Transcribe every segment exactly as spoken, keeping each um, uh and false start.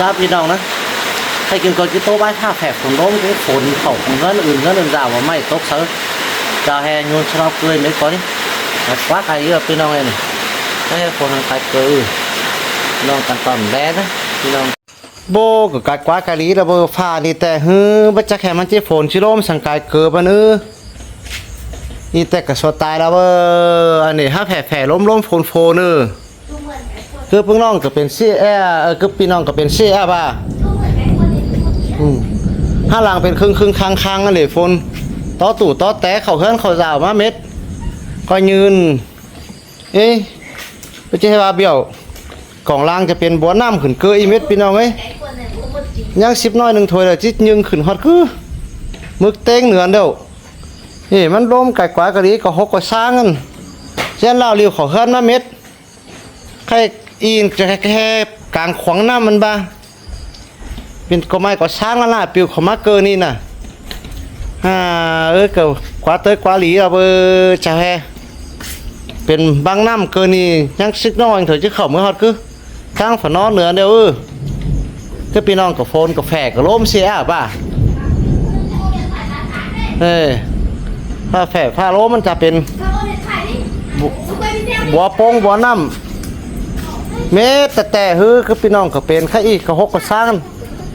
ครับพี่น้องนะ ใครกินก่อนกินโต๊ะไว้ ถ้าแฝกฝนล้ม cái phôn khảu khong ꞌhướn ứn, ꞌhướn ứn dảo ꞌva ꞌmạy tốc sáư. Chao ꞌhê nhôn ꞌchọ ꞌnọng ꞌcới mết ꞌcọ ꞌnị. Mết ꞌquá cai ꞌnị, พี่น้อง ơi ꞌnị. Cái phôn hăng cai ꞌcới ꞌnị. ꞌPi ꞌnọng căn tỏn đé ꞌnị, พี่น้อง. Báu ꞌcọ cai ꞌquá cai đi ꞌlẹo báu, ꞌphạ ꞌnị ꞌtẹ ꞌhứ, báu chắc ꞌhê ꞌmắn ꞌchí phôn ꞌchí ꞌlốm săng cai ꞌcới báu ꞌnị. ꞌNị ꞌtẹ ꞌcọ sua tai ꞌlẹo báu, ꞌnị hák phẻ phẻ ꞌlốm ꞌlốm phôn phôn ꞌnị. ꞌCứ ꞌpi ꞌnọng ꞌcọ pên sia, ơ, ꞌcứ ꞌpi ꞌnọng ꞌcọ pên sia báu. Ừ. Hák lăng pên khưng khưng khăng khăng ꞌnị phôn. Tó tủ tó té khảu ꞌhướn khảu dảo ꞌmá mết. ꞌCọ nhưn. Ê, báu ꞌchí ꞌhê ꞌva bẻo. Cỏng lăng ꞌchọ pên búa ꞌnặm khửn ꞌcới ꞌnị mết ꞌpi ꞌnọng ơi. ꞌNhắng síp ꞌnọi ꞌnưng thôi ꞌlẹo ꞌchí ꞌnhưng khửn ꞌhọt ꞌcứ. Mứt ꞌtếng nưa ꞌlẹo. Ê, ꞌmắn ꞌlốm cai ꞌquá cai đi ꞌcọ hốc ꞌcọ sáng ꞌnặn. ꞌChén ꞌlẹo ꞌliu khảu ꞌhướn ꞌmá mết. Khay in ꞌchọ ꞌhê cang khuang ꞌnặm ꞌmắn báu. Pên ꞌcọ ꞌmạy ꞌcọ sáng ꞌlẹo ꞌnạ, piu khảu ꞌmá ꞌcới ꞌnị ꞌnạ. À, ơ, ꞌcọ ꞌquá ꞌtới ꞌquá đi ꞌlẹo báu, chao ꞌhê. Pên bang ꞌnặm ꞌcới ꞌnị, ꞌnhắng síp ꞌnọi thôi ꞌchí khảu ꞌmá ꞌhọt ꞌcứ. Táng phả ꞌnón nưa ꞌlẹo ư. ꞌCứ ꞌpi ꞌnọng ꞌcọ phôn ꞌcọ phẻ ꞌcọ ꞌlốm sia báu. Ê, ꞌphạ phẻ ꞌphạ ꞌlốm ꞌmắn ꞌchọ pên bu-, búa ꞌpông búa ꞌnặm. Mết ꞌtẹ ꞌtẹ ꞌhứ, ꞌcứ ꞌpi ꞌnọng ꞌcọ pên khay ꞌnị ꞌcọ hốc ꞌcọ sáng.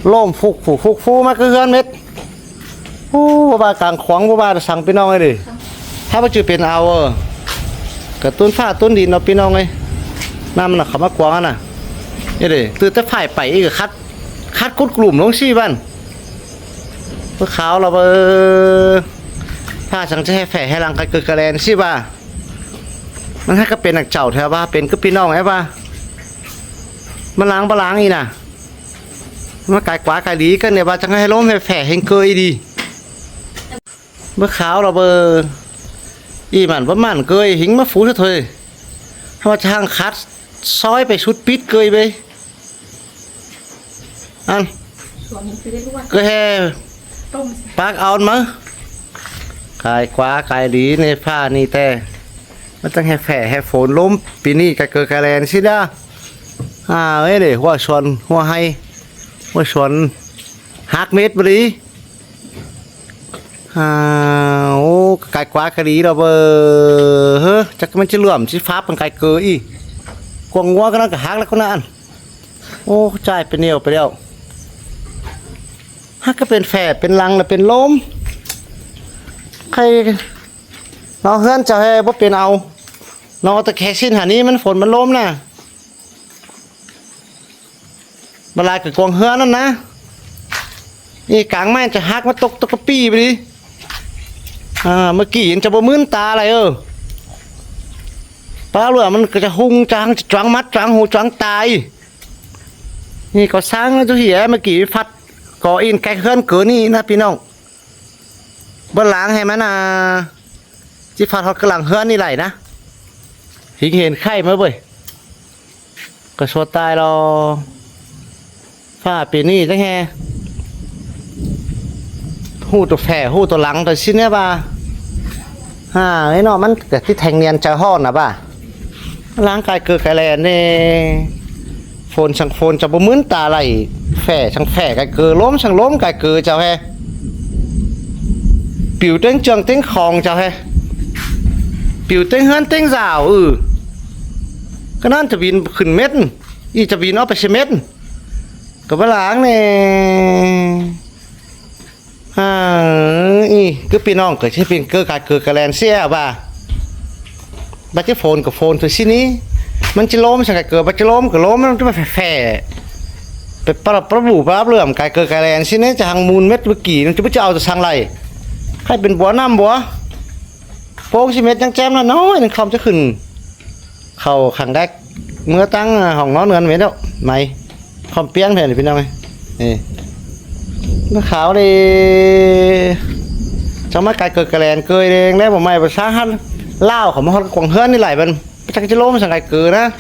ꞌLốm phúc phủ phúc phủ ꞌmá ꞌcứ ꞌhướn mết. Ú, báu ꞌva cang khuang báu ꞌva săng ꞌpi ꞌnọng ơi ꞌnị. Hák báu chứ pên au, ơ. ꞌCọ tun ꞌphạ tun đi ꞌnọ ꞌpi ꞌnọng ơi. ꞌNặm ꞌnạ khảu ꞌmá cuông ꞌnạ. Ê đê, ꞌtứ té phải pảy ꞌcọ khắt, khắt cút lủm ꞌlống sia báu. Báu khảu ꞌlẹo báu, ơ, ꞌphạ săng ꞌchí ꞌhê phẻ ꞌhê lăng cai ꞌcới cai ꞌlen sia báu. ꞌMắn hák ꞌcọ pên ꞌnặc chảu ꞌtẹ báu, pên ꞌcứ ꞌpi ꞌnọng ꞌhê báu. ꞌMắn lăng báu lăng ꞌnị ꞌnạ. ꞌMá cai ꞌquá cai đi ꞌcọ ꞌnị báu, chắng ꞌhê ꞌlốm ꞌhê phẻ ꞌhêng ꞌcới đi. Báu khảu ꞌlẹo báu, ꞌnị ꞌmắn báu ꞌmắn ꞌcới ꞌhính ꞌmá phú ꞌsứa thôi. Hák ꞌva ꞌchọ hăng khắt soi pay sút pít ꞌcới báu. Ăn. ꞌCọ ꞌhê pák au máư. Cai ꞌquá cai đi ꞌnị ꞌphạ ꞌnị ꞌtẹ. ꞌMắn chắng ꞌhê phẻ ꞌhê phôn ꞌlốm ꞌpi ꞌnị cai ꞌcới cai ꞌlen sia đa. À, ê đê, ꞌhua suôn, ꞌhua ꞌhay, ꞌhua suôn hák mết báu đi. À, ô, cai ꞌquá cai đi ꞌlẹo báu, hơ, chắc ꞌmắn ꞌchí ꞌluôm ꞌchí pháp păng cai ꞌcới ꞌnị. Cuông ꞌngúa ꞌcọ ꞌnặn ꞌcọ hák ꞌlẹo ꞌcọ ꞌnặn. Ô, ꞌchái pên ꞌnéo pên ꞌlẹo. Hák ꞌcọ pên phẻ, pên lăng ꞌlẹo pên ꞌlốm. Khay ꞌnọ ꞌhướn chảu ꞌhê báu pên au. ꞌNọ ꞌtẹ ꞌhê ꞌsịn hả ꞌnị ꞌmắn phôn ꞌmắn ꞌlốm ꞌnạ. Báu lai ꞌcọ cuông ꞌhướn ꞌnặn ꞌnạ. ꞌNị cang ꞌmá chảu hák ꞌmá tốc tốc pi báu đi. À, ꞌmự ꞌkị ꞌnị chảu báu ꞌmứn ta lai ơ. Pá ꞌlứa ꞌmắn ꞌcọ chảu ꞌhung chắng, chắng chuang mắt, chuang hu, chuang ta. ꞌNị ꞌcọ sáng ꞌnạ ꞌchu hỉ ꞌmự ꞌkị phắt ꞌcọ in cai ꞌhướn ꞌcới ꞌnị ꞌnạ ꞌpi ꞌnọng. Báu lăng ꞌhê ꞌmắn ꞌnạ. ꞌChí phắt ꞌhọt ꞌcứ lăng ꞌhướn ꞌnị đảy ꞌnạ. ꞌHính hên khay ꞌmá ꞌvới. ꞌCọ sua tai lo. ꞌPhạ ꞌpi ꞌnị chắng ꞌhê ꞌhụ tô phẻ, ꞌhụ tô lăng tô ꞌsịn ꞌnị báu. À, ê ꞌnọ ꞌmắn ꞌcọ ꞌtí thanh niên chaư ꞌhọn ꞌnạ báu. Lăng cai ꞌcới cai ꞌlen ꞌnị. Phôn săng phôn chảu báu ꞌmứn ta lai. Phẻ săng phẻ cai ꞌcới, ꞌlốm săng ꞌlốm cai ꞌcới chảu ꞌhê. Piu ꞌtếng ꞌchương ꞌtếng khong chảu ꞌhê. Piu ꞌtếng ꞌhướn ꞌtếng dảo, ư. ꞌCọ ꞌnặn chảu bin khửn mết. ꞌI chảu bin ók pay sia mết. ꞌCọ báu lăng ꞌnị. À, ꞌcứ ꞌpi ꞌnọng ꞌcọ ꞌchí pên ꞌcới cai ꞌcới cai ꞌlen sia báu. Báu ꞌchí phôn ꞌcọ phôn thôi ꞌsịn ꞌnị. ꞌMắn ꞌchí ꞌlốm săng cai ꞌcới, báu ꞌchí ꞌlốm ꞌcọ ꞌlốm, ꞌmắn ꞌchí pay phẻ. Pay pá ꞌlặp ꞌpá ꞌlụm pá ꞌlưôm cai ꞌcới cai ꞌlen ꞌsịn ꞌnị, chảu hăng mun mết ꞌmự ꞌkị, ꞌchí báu ꞌchí au tô săng lai. Khay pên búa ꞌnặm búa. ꞌPông sia mết chắng chém ꞌnặn ꞌnọi ꞌnưng khong ꞌchớ khửn. Khảu khẳng đéc. ꞌMứa táng, à, hỏng ꞌnón ꞌngớn mết ꞌlẹo. May. Khong piêng ꞌtẹ ꞌnị ꞌpi ꞌnọng ơi. Ê. ꞌMá khảu đi. Chắng ꞌmá cai ꞌcới cai ꞌlen ꞌcới đi. Đé báu ꞌmạy báu sáng hăn. ꞌLao khảu ꞌmá ꞌhọt cuông ꞌhướn ꞌnị đảy báu. Báu chắc ꞌchí ꞌlốm săng cai ꞌcới ꞌnạ.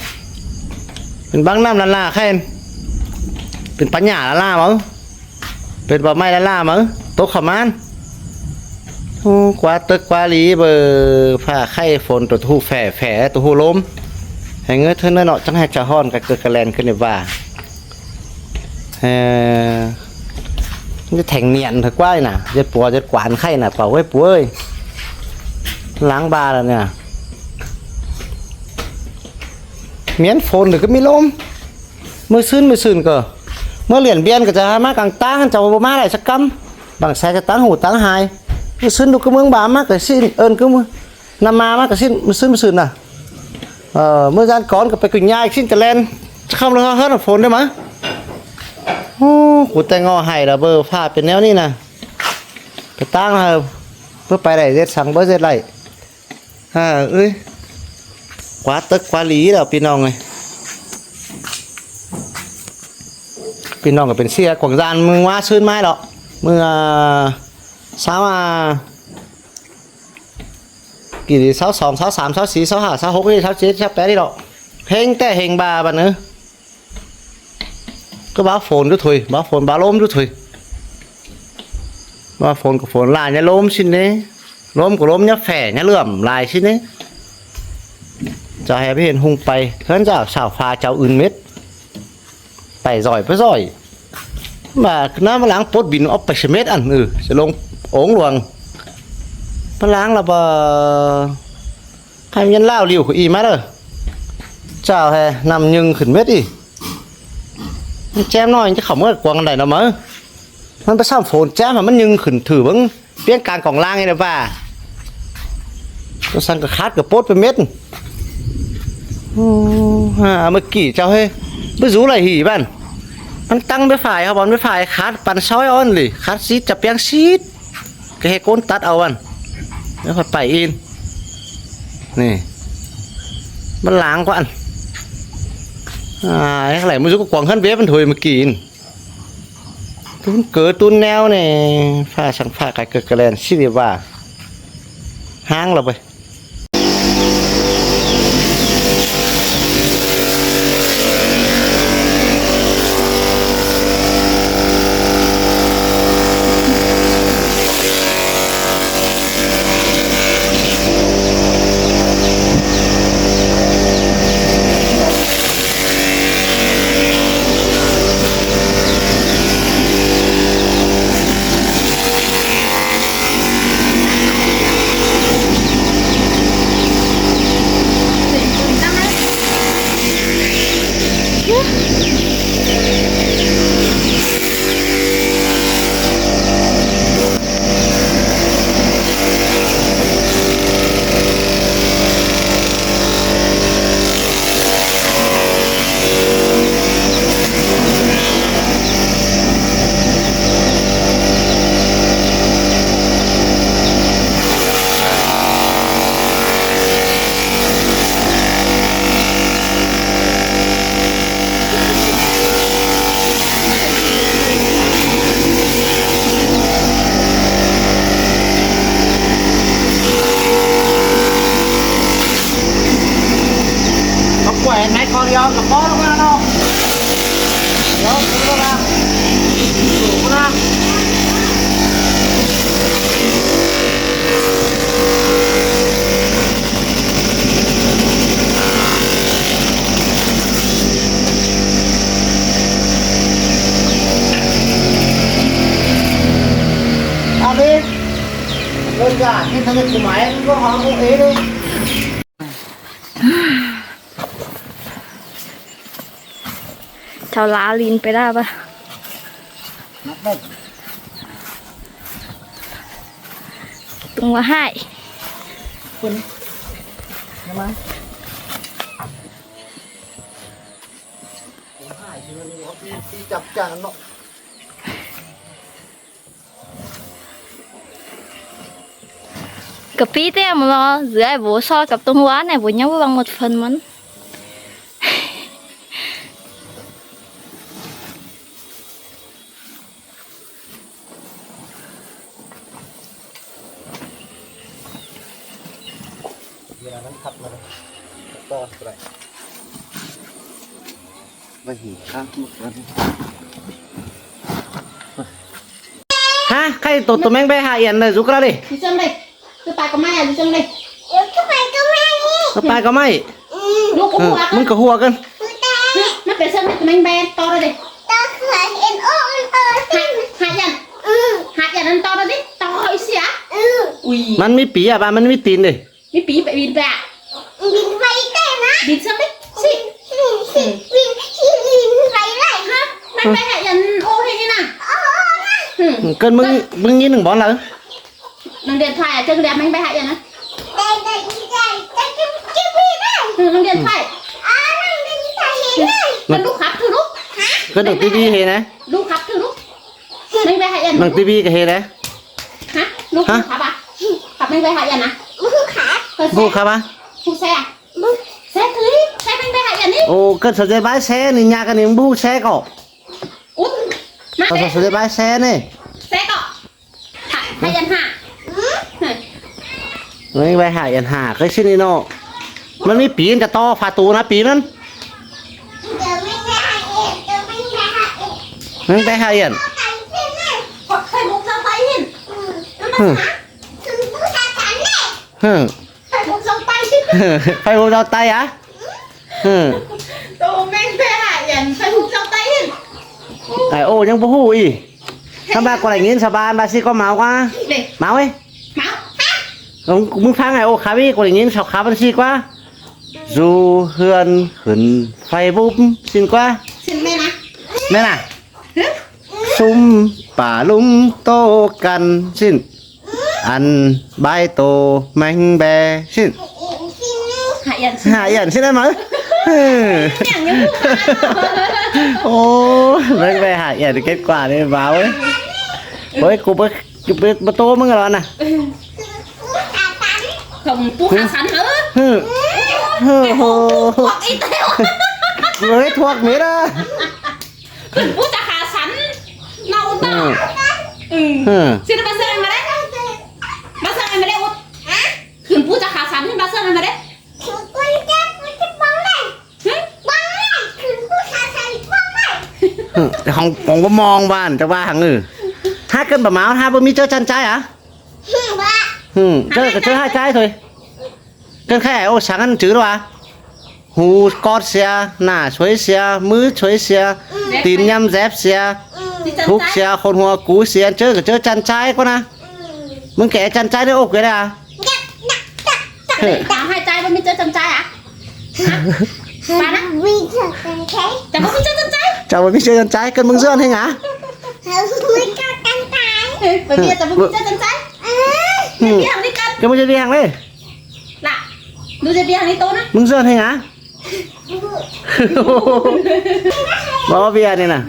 Pên bang ꞌnặm ꞌla ꞌla khen. Pên pá nhả ꞌla ꞌla máư. Pên báu ꞌmạy ꞌla ꞌla máư. Tốc khảu ꞌmắn. Ô, ꞌquá tớc ꞌquá đi báu, ꞌphạ khay phôn tô ꞌhụ phẻ phẻ tô ꞌhụ ꞌlốm. Hê ꞌngớn ꞌthớn ꞌnọi ꞌnọ chắng ꞌhê chaư ꞌhọn cai ꞌcới cai ꞌlen ꞌcới ꞌnị báu. Ơ, ꞌnhá thẻng miện thật quái nả, ꞌdệt pua ꞌdệt quán khay nả, pảu ơi pua ơi. Láng ba lỏ ꞌnị. Miễn phôn ꞌnị ꞌcọ ꞌmí ꞌlốm. ꞌMưa ꞌsướng, ꞌmưa ꞌsướng ꞌcọ. ꞌMưa ꞌliệng ꞌviạk ꞌcọ chả ꞌmá cang ꞌtáng, chả ꞌmá đảy sắc cắm. Bảng sai ꞌcọ ꞌtáng hủ ꞌtáng hai. ꞌMưa ꞌsướng ꞌnị ꞌcọ ꞌmưa ba ꞌmá ꞌcọ ꞌsịn, ơn ꞌcọ ꞌmưa. ꞌNắm ꞌmá ꞌmá ꞌcọ ꞌsịn, ꞌmưa ꞌsướng, ꞌmưa ꞌsướng nả. Ơ, ꞌmưa ꞌdan cón ꞌcọ pay ꞌcứn ꞌnhá ꞌsịn ꞌcọ ꞌlen. Khăm ꞌlọ ꞌhướn phôn ꞌnị ꞌmá. Ô, cu ꞌtẹ ꞌngo hảy lỏ ꞌbơ ꞌphạ pên ꞌnéo ꞌnị nả. Pay ꞌtáng hả, ꞌmưa pay đảy ꞌdệt săng báu ꞌdệt đảy. À, ơi. Quá tức quá lý lỏ ꞌpi ꞌnọng ơi. ꞌPi ꞌnọng ꞌcọ pên sia Quảng Gian ꞌmưa ꞌmá ꞌsướng ꞌmá lỏ. ꞌMưa, à, sáu, à, kỉ ꞌnị sáu song, sáu sam, sáu sí, sáu hả, sáu hốc, sáu chết, sáu pét đi lỏ. Hên ꞌtẹ hên ba bản ư. ꞌCọ báo phôn ꞌchu thôi, báo phôn báo ꞌlốm ꞌchu thôi. Báo phôn ꞌcọ phôn lai ꞌnhá ꞌlốm ꞌsịn ꞌnị. ꞌLốm ꞌcọ ꞌlốm ꞌnhá phẻ, ꞌnhá ꞌlượm lai ꞌsịn ꞌnị. Chảu ꞌhế ꞌmí hên ꞌhung pay, ꞌkhớn chảu sảo pha chảu ưn mết. Pay ꞌdệt pay ꞌdệt. ꞌMá ꞌnắm ꞌmá láng pốt bin óp pay sia mết ăn, ư, sia ꞌlống ống luông. ꞌMá láng lỏ ꞌpưa. Khay ꞌmí ꞌnhắng ꞌlẹo ꞌliu ꞌcọ ꞌnị ꞌmá đơ. Chảu ꞌhế ꞌnặm ꞌnhưng khửn mết ꞌnị. Chém ꞌnọi ꞌchí khảu ꞌmứa cuông đảy ꞌnọ ꞌmá. ꞌMắn báu sắm phôn chém hả ꞌmắn ꞌnhưng khửn thử bớng. Piếng cang cỏng lang ꞌnị ꞌva. ꞌCọ săng ꞌcọ khát ꞌcọ pốt pay mết. Ô, hả, ꞌmưa kỉ chảu ꞌhế. Báu dú đảy hỉ bản. ꞌMắn ꞌtăng báu phải hả, bón báu phải khát păn sói ón ꞌlị. Khát sít chả piếng sít. ꞌCọ ꞌhế ꞌcốn tắt au bản. Báu khỏi pay in. ꞌNị. ꞌMắn láng ꞌquá ăn. À, ꞌhế đảy ꞌmưa dú ꞌcọ cuông ꞌhướn bếp ꞌmắn thôi ꞌmưa kỉ in. Tún ꞌcọ tún ꞌnéo ꞌnị, ꞌphạ săng ꞌphạ cai ꞌcọ ꞌcọ ꞌlen ꞌsịn đi ꞌva. ꞌHáng lỏ ꞌvới. Nó quẩy máy con đi không? Nó có lúc nào đâu. Đó, đúng không nào? Đủ không nào? Ăn đi. Đơn giản, nhưng thằng Nhật của máy nó có hóa bộ ế đi. Chảu ꞌlạ ꞌlịn pay đa ꞌva. Túng ꞌva ꞌhại. Quên. Nó mang. Cũng ꞌhại chứ, nó đi, đi chập chạp nó. ꞌCọ ꞌpi ꞌtẹ ꞌmưa ꞌnớ, ꞌdứa ai bố so cắp túng ꞌva ꞌnị bố ꞌnhá ꞌváng một phần ꞌmắn. Hả, khay tô, tô ꞌmeng ꞌvạy hả Yên ꞌnị, dú ꞌcọ đi. Dú ꞌchăm đi. Dú pay ꞌcọ ꞌmạy à, dú ꞌchăm đi. Dú pay ꞌcọ ꞌmạy. Dú ꞌcọ ꞌhua ꞌcọ. ꞌMắn ꞌcọ ꞌhua ꞌcọ. Hứ, ꞌmắn pay ꞌsướng ꞌnị tô ꞌmeng ꞌvạy, tó đi. ꞌMắn ꞌmí pí à, ꞌva ꞌmắn ꞌmí tin đi. ꞌMí pí ꞌvạy, bin ꞌvạy. Bin ꞌvạy ꞌtẹ ꞌna. Bin sớng đi. ꞌSị. ꞌMắn ꞌvạy ꞌvạy hả? Ăn ô hê ꞌnị ꞌna. Cơn ꞌmứng, ꞌmứng ꞌnhính ꞌnưng bón lả. Nẳng điện thoại à, chưng đéo ꞌmắn ꞌvạy hả yên ꞌna. Nẳng điện thoại. Cơn đúc khắp thư đúc. Cơn đúc tivi hê ꞌnị. Đúc khắp thư đúc. ꞌMắn ꞌvạy hả yên. Nẳng tivi cá hê ꞌnị. Hả? Đúc khắp à? Khắp ꞌmắn ꞌvạy hả yên ꞌna. ꞌBu khắp à? ꞌBu xe à? Xe thư đi. Xe ꞌmắn ꞌvạy hả yên ꞌnị. Ô, cơn sau ꞌdệt bái xe ꞌnị, ꞌnhá căn ꞌnị ꞌbú xe ꞌcọ. Út. Sau, sau ꞌdệt bái xe ꞌnị. Xe ꞌcọ. Hả, hả yên hả? ꞌMắn ꞌvạy hả yên hả, ꞌcọ ꞌsịn ꞌnị ꞌnọ. ꞌMắn ꞌmí pí ăn cá ꞌto phá tu ꞌna pí ꞌmắn. ꞌMắn ꞌvạy hả yên. Hả? Hả? Phai bốp dao tay à? Hả? Ai ô, ꞌnhắng ꞌbú hủ ꞌnị. Khăm ꞌva ꞌcọ đảy ꞌnghín sau ꞌva, ꞌva ꞌsị ꞌcọ máư ꞌquá. Máư ê. Máư. Ơ, ꞌmứng ꞌphắng ai ô khắp ꞌnị, ꞌcọ đảy ꞌnghín sau khắp ꞌva ꞌsị ꞌquá. Dú ꞌhướn khửn phai bốp ꞌsịn ꞌquá. ꞌSịn ꞌmen à? ꞌMen à? Hứ? Sum pả lum tô căn ꞌsịn. Ăn bái tô ꞌmắn ꞌvạy ꞌsịn. Hả yên. Hả yên ꞌsịn ꞌnị máư. Ô, ꞌmắn ꞌvạy hả yên kết quả đi báo ơi. Ôi, ꞌcọ báu, báu, báu tô ꞌmắn ꞌlọ ꞌna. Khửn ꞌpú khả sắn hả? Hư. Hư, hư, hư. Ôi, thuốc mết à. Khửn ꞌpú chả khả sắn. Nó út tỏ. Hư. Hư. Xin bác sĩ em mà đấy. Bác sĩ em mà đấy út. Khửn ꞌpú chả khả sắn, bác sĩ em mà đấy. Hư. Hỏng, hỏng báu ꞌmong ꞌva, chả ꞌva hẳn ư. Hák cơn bả máư, hák báu ꞌmí ꞌchớ chăn ꞌchái à? Hư, ꞌchớ, ꞌchớ hák ꞌchái thôi. Cơn khay ô săng ăn chứ ꞌlạ. Hủ ꞌcọt sia, nả suối sia, ꞌmứ suối sia, tin ꞌnhăm dép sia, thúc sia, khôn hua cú sia, ꞌchớ ꞌcọ ꞌchớ chăn ꞌchái ꞌquá ꞌna. ꞌMắn kẻ chăn ꞌchái ꞌnị ốp kẻ đa. Hả, hả ꞌchái báu ꞌmí ꞌchớ chăn ꞌchái à? Hả? Bá ꞌna. Chả báu ꞌmí ꞌchớ chăn ꞌchái. Chả báu ꞌmí ꞌchớ chăn ꞌchái, cơn ꞌmứng ꞌdứa ăn hên à? Ê, bái ꞌviạk chả báu ꞌmí ꞌchớ chăn ꞌchái. Hư. Bái ꞌviạk hẳn đi căn. Cơn ꞌmứng ꞌdứa ăn hên đi. Lạ. Đu ꞌdệt ꞌviạk hẳn đi tô ꞌna. ꞌMứng ꞌdứa ăn hên à? Báu ꞌviạk ꞌnị ꞌna.